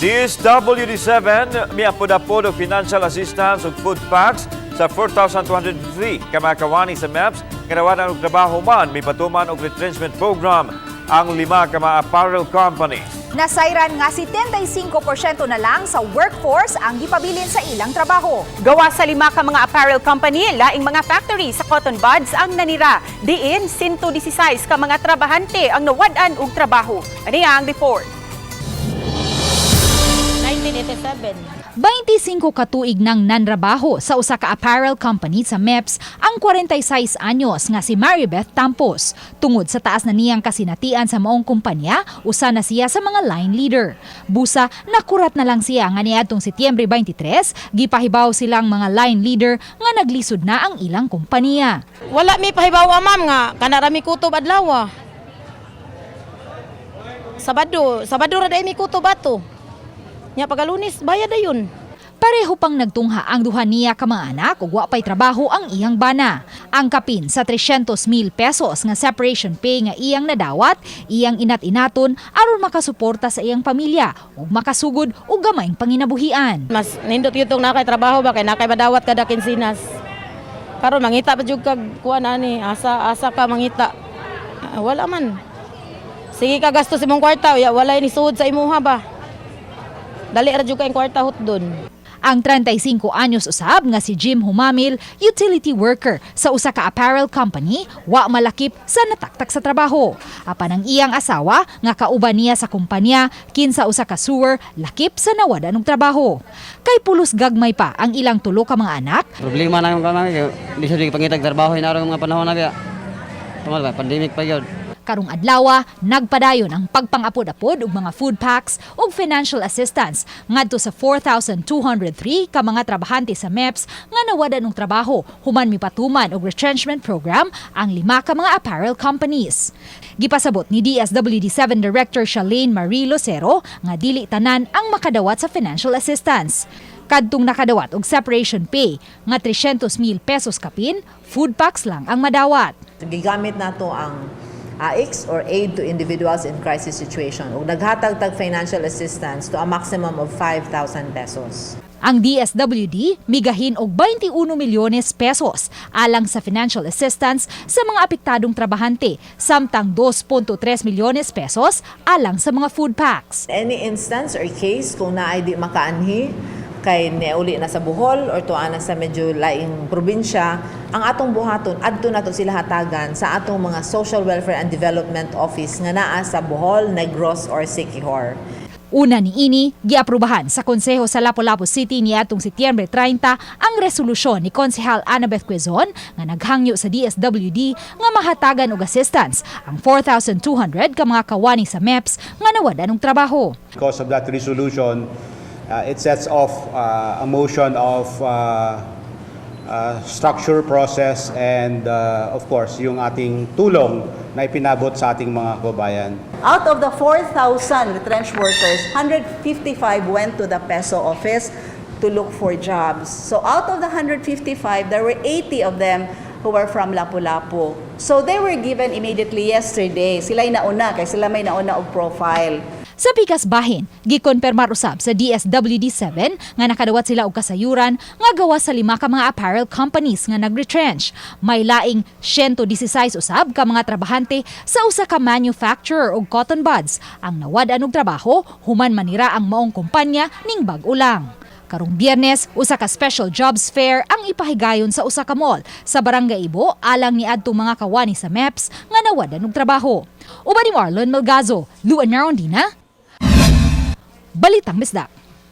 DSWD 7 miapod-apod og financial assistance ug food packs sa 4,203 ka mga kawani sa MEPS nga nawad-an og trabaho man mipatuman og retrenchment program ang lima ka mga apparel companies. Nasayran nga 75% na lang sa workforce ang gipabilin sa ilang trabaho. Gawa sa lima ka mga apparel company, laing mga factory sa cotton buds ang nanira. Diin, 116 ka mga trabahante ang nawad-an og trabaho. Ani ang report. 1987. 25 katuig nang nanrabaho sa usa ka apparel company sa MEPS ang 46 anyos nga si Maribeth Tampos. Tungod sa taas na niyang kasinatian sa maong kumpanya, usa na siya sa mga line leader. Busa, nakurat na lang siya nga niadtong Setyembre 23, gipahibaw silang mga line leader nga naglisod na ang ilang kumpanya. Wala mi pahibaw, ma'am, nga kana ra mi kutob adlaw. Sabado, Sabado ra day mi kutob ato. Nya pagalunis bayad dayon. Pareho pang nagtungha ang duha niya ka mga anak ug wa pay trabaho ang iyang bana. Ang kapin sa 300,000 pesos nga separation pay nga iyang nadawat, iyang inat-inaton aron makasuporta sa iyang pamilya ug makasugod og gamayng panginabuhian. Mas nindot gyud tong nakay trabaho ba kay nakay madawat kada kinsinas. Karon mangita pa jud kag kuan ani, asa asa ka mangita. Ah, wala man. Sige ka gasto sa imong kwarta, ya walay ni suod sa imuha ba. Dali ra jud kay kwarta hutdon. Ang 35 anyos usab nga si Jim Humamil, utility worker sa usa ka apparel company, wa malakip sa nataktak sa trabaho. Apan ang iyang asawa nga kauban niya sa kumpanya kinsa usa ka sewer, lakip sa nawad-an og trabaho. Kay pulos gagmay pa ang ilang tulo ka mga anak. Problema na yung kami, di sa pangitag trabaho inarong mga panahon na biya. Tumal ba, pandemic pa yun. Karong adlawa, nagpadayon ang pagpangapod-apod og mga food packs ug financial assistance ngadto sa 4,203 ka mga trabahante sa MEPS nga nawad-an og trabaho human mipatuman og retrenchment program ang lima ka mga apparel companies. Gipasabot ni DSWD 7 Director Shalane Marie Lucero nga dili tanan ang makadawat sa financial assistance. Kadtong nakadawat og separation pay nga 300,000 pesos kapin, food packs lang ang madawat. Gigamit nato ang AICS or Aid to Individuals in Crisis Situation ug naghatag tag financial assistance to a maximum of 5,000 pesos. Ang DSWD migahin og 21 milyones pesos alang sa financial assistance sa mga apektadong trabahante, samtang 2.3 milyones pesos alang sa mga food packs. Any instance or case kung naay di makaanhi kay niuli na sa Bohol or tuwa na sa medyo laing probinsya, ang atong buhaton, adto nato sila hatagan sa atong mga Social Welfare and Development Office nga naa sa Bohol, Negros or Siquijor. Una niini, giaprobahan sa Konseho sa Lapu-Lapu City niadtong Setyembre 30 ang resolusyon ni Konsehal Annabeth Quezon nga naghangyo sa DSWD nga mahatagan og assistance ang 4,200 ka mga kawani sa MEPS nga nawad-an og trabaho. Because of that resolution, it sets off a motion of structure, process, and of course, yung ating tulong na ipinabot sa ating mga kababayan. Out of the 4,000 retrenched workers, 155 went to the PESO office to look for jobs. So out of the 155, there were 80 of them who were from Lapu-Lapu. So they were given immediately yesterday. Sila'y nauna, kay sila may nauna og profile. Sa pikas bahin, gikonpermar usab sa DSWD 7 nga nakadawat sila og kasayuran nga gawas sa lima ka mga apparel companies nga nagretrench. May laing 116 usab ka mga trabahante sa usa ka manufacturer og cotton buds ang nawad-an og trabaho human manira ang maong kumpanya ning bag-o lang. Karong Biyernes, usa ka special jobs fair ang ipahigayon sa usa ka mall sa Barangay Ibo alang ni adtong mga kawani sa MEPS nga nawad-an og trabaho. Uban ni Marlon Melgazo, Luan Marondina, Balitang Bisdak.